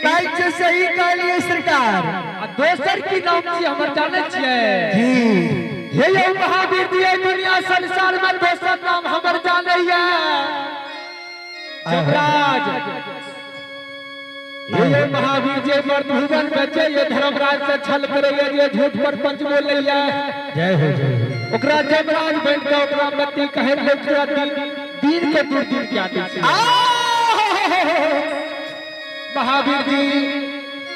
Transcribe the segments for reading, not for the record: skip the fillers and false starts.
बात छै, सही कहलियै सरकार। आ दोसर की नाम छियै हमर, जानै छियै? जी। हे यौ महावीर जी, एहि दुनिया संसार में दोसर नाम हमर जानैया जमराज। हे यौ महावीर जी, मर्द भुवन में जे ये धर्मराज से छल करैया, जे झूठ पर पंच बोलैया, जय हो, जय हो, ओकरा जमराज बन के ओकरा मती कहे लोग पूरा दिन दिन के दूर दूर क्या दै छै। महावीर जी।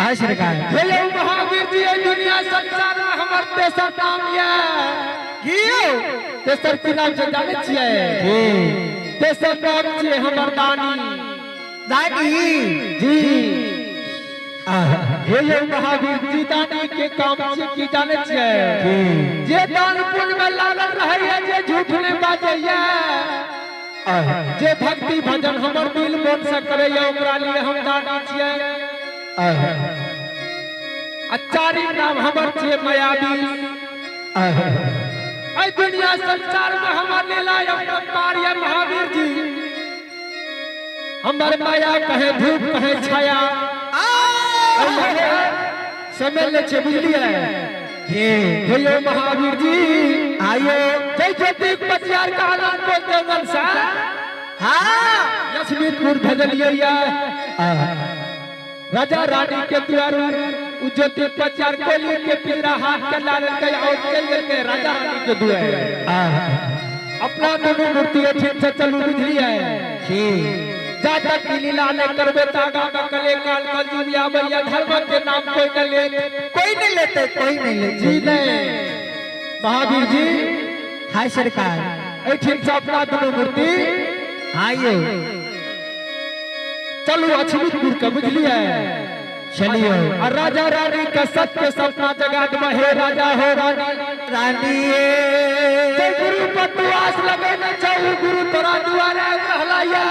आय सरकार। हे यौ महावीर जी, एहि दुनिया संसार में हमर तेसर नाम ये। की यौ? तेसर की नाम छै जानै छियै? जी। तेसर नाम छियै हमर दानी। दानी? जी। आहा। हे यौ महावीर जी, दानी के काम छियै की जानै छियै? की? जे दान पुण्य में लागल रहैया, जे झूठ नहि बाजैया, आहा। जे भक्ति भजन हमर दिल मन से करैया, ओकरा लिए हम दानी छियै। आहा। आ चारिम नाम हमर छियै मायावी। आहा। एहि दुनिया संसार में हमर लीला अपरंपार ये महावीर जी। हमर माया कहे धूप कहे छाया, समझ ले छै, बुझलियै? जी। हे यौ महावीर जी, आइयो। जय ज्योति पतियार का आनंद जंगल से हाँ लक्ष्मीपुर भेजलियै ये। आहा। राजा रानी के द्वार उ ज्योति पचार कोली के पिंजरा हाथ के ला लेलकै और चल गेलकै राजा रानी के दुआर। आहा। अपना दुनू मूर्ति ठीक से चलू, बुझलियै? जी। जा तक ई लीला नहीं करबे त आगा में कले काल कलयुग आबैया, धर्म के नाम कोई न ले। कोई नहीं लेते, कोई नहीं लेते। जी नहीं महावीर जी। हाय सरकार। एहिठाम से अपना दुनू मूर्ति आइयो। चलू अछमीपुर के, बुझलियै? चलियो। आ राजा रानी के सत्य के सपना जगा देबै। हे राजा हो रानी, रानी। जय गुरु पर तू आस लगेने छौ, गुरु तोरा दुआरे आबि रहला ये।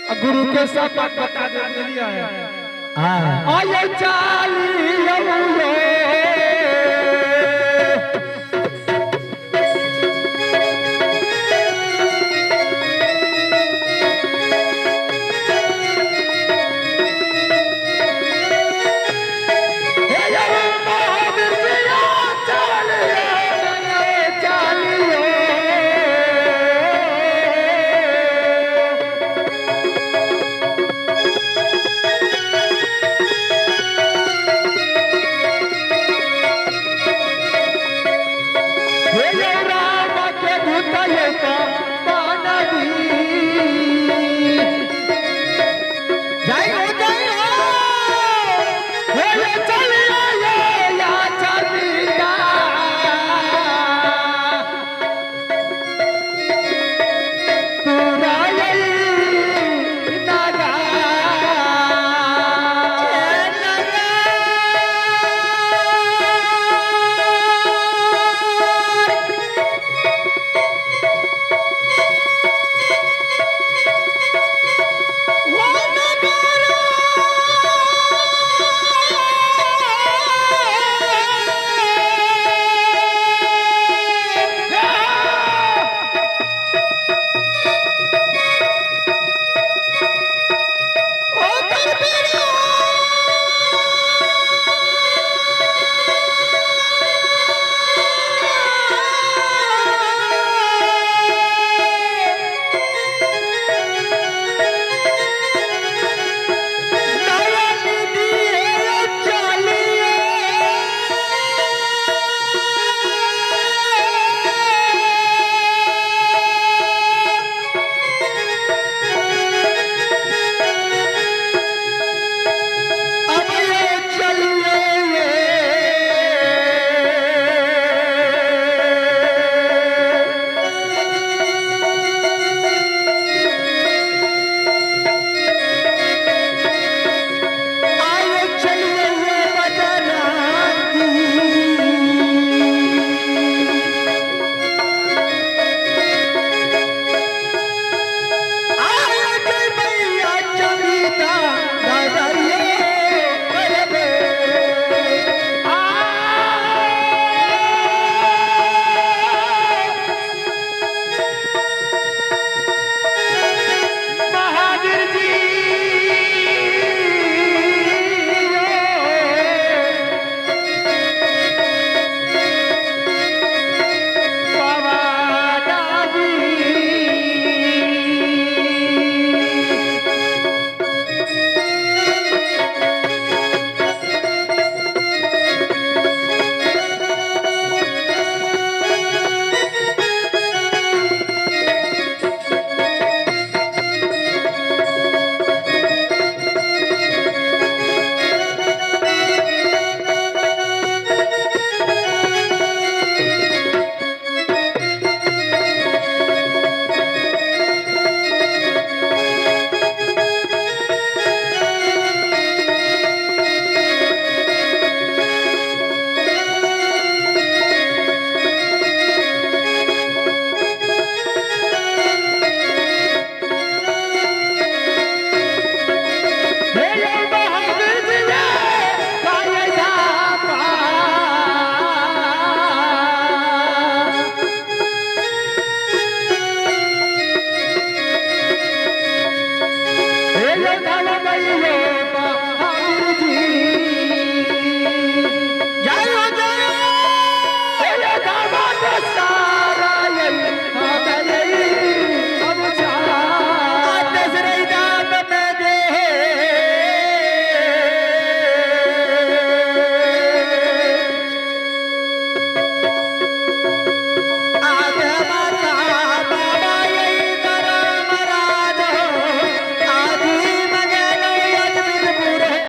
आ गुरु के सब बात बता दे, बुझलियै? हाँ। आयो चालियो यो